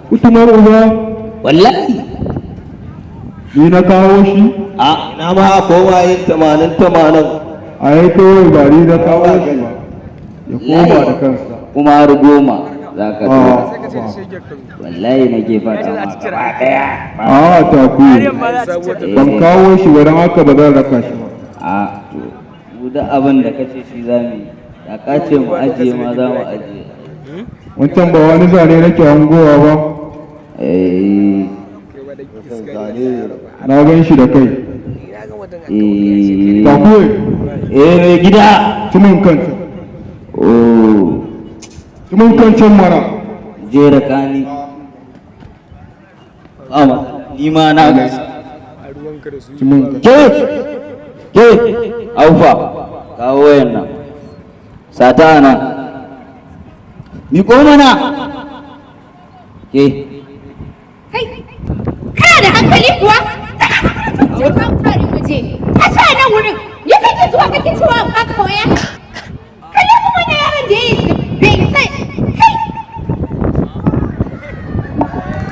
Kutumar uba. Wallahi. Ni na kawo shi. A. Na ma a koma yin 80-80. A yi kawai ba ni na kawo shi ba, ya koma da kansa. Kuma har 10 za ka a tura. Wallahi nake faɗa ma gaba ɗaya. A taku, ban kawo shi ba, don haka ba zan raka shi ba. A to, mu da abin da kace shi za mu yi. Da ka ce mu ajiye ma, za mu ajiye. Wancan ba wani zane nake hangowa ba. Eh. Na gan shi da kai. Eh. Taku. Eh, mai gida. Tumin kanta. Oh. Tumin kancan mana. Jera kani ama ni ma na ga. Tumin. Ke, ke aufa, kawo wayan nan, sata nan, miƙo mana ke. Kai, kana da hankali kuwa? Kare waje. Ka sa nan wurin. Ya kake zuwa kake cewa in baka waya? Kalle mu, wannan yaron da yayi bai sai kai.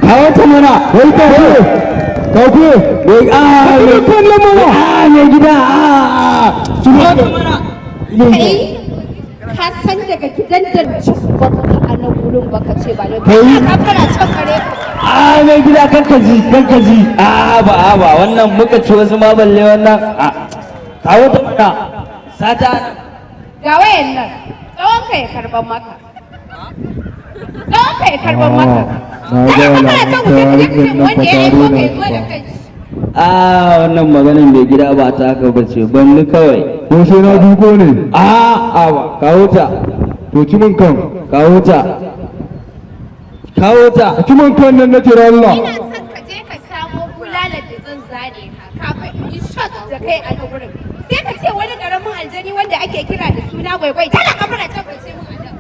Kawo ta mana. Kai, taku, taku. Mai a Mai kallon mana. A mai gida, a Tumin. Kai, ka san daga gidan da cin baka a nan wurin baka ce ba da Kai. ka fara can kare ka. A mai gida, kanka ji, kanka ji. A ba, a ba, wannan muka ci wasu ma, balle wannan. A kawo ta mana, sata. Ga wayan nan. Tsawon ka ya karban maka. Tsawon ka ya karban maka. Na ga Kada ka fara can wuce ka je ka ce alamun yarinyar nan wanda fa ya ta aiko ka nuna ya zo da ba. kai. A wannan maganin mai gida ba ta haka ba ce, ban ni kawai. Ko sai na duko ne? A a ba, kawo ta. To, ci min kan. Kawo ta, kawo ta. Ci min kan nan na tira Allah. Ina son ka je ka samo bulalar da zan zane ka kafin in yi shot da kai a nan wurin. Sai ka ce wani karamin aljani wanda ake kira da suna gwaigwai. Tana kamar tabbace mun a nan.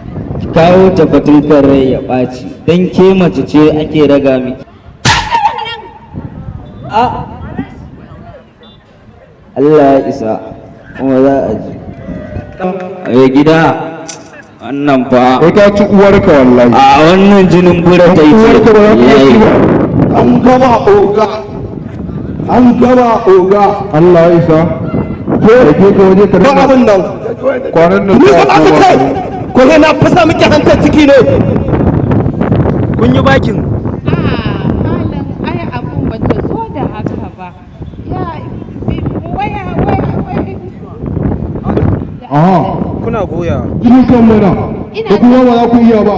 Kawo ta fatin kan rai ya ɓaci, dan ke mace ce ake raga miki. A Allah ya isa, kuma za a ji mai gida wannan fa. Kai, ka ci uwarka wallahi. A wannan jinin bura ta yi ce. Uwarka ba za ka iya ci ba. An gama, oga, an gama, oga. Allah ya isa ke ke ka waje ka Ba dinga abin nan. Kwanan nan Ni za ba a ka koma kai garin. Ko sai na fasa miki hantar ciki ne. Kun yi bakin. A malam, ai abun ba ta zo da haka ba. Ya waya, waya, waya. Aha. Kuna goya. Jinin kan mana. Ina Da kuma ba za ku iya ba.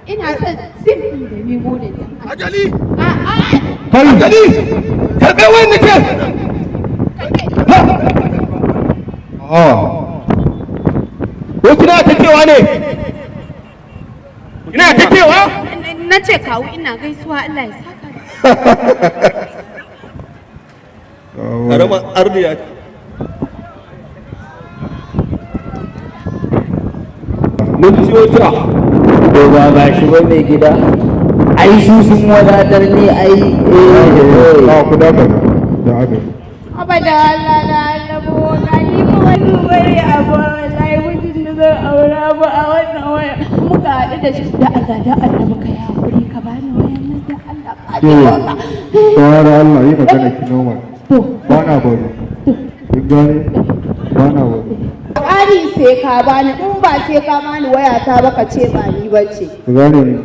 Ina son sim ɗin da memory din. Ajali. A a. Kai. Ajali, karɓe wayan nake. Aha. Ko kina ta cewa ne? Ina ta cewa. Na ce kawu, ina gaisuwa, Allah ya saka. Karamar arniya. Mun ciyo ta. To, ba ba shi ba mai gida, ai su sun wadatar ni ai, eh. A ku dakata da aka yi. Abada Allah da Allah ba ni ba wani bari abu, wallahi mutum da zan aura ba a wannan waya muka haɗu da shi, da Allah da Allah muka yi hakuri ka bani wayan nan, da Allah ka Ke, tsawara Allah, yi magana ki normal. To. Ba na baro. Kin gane? Ba na baro. Ƙari sai ka bani, in ba sai ka bani waya ta ba, ka ce ba ni bace. Ku gane ni.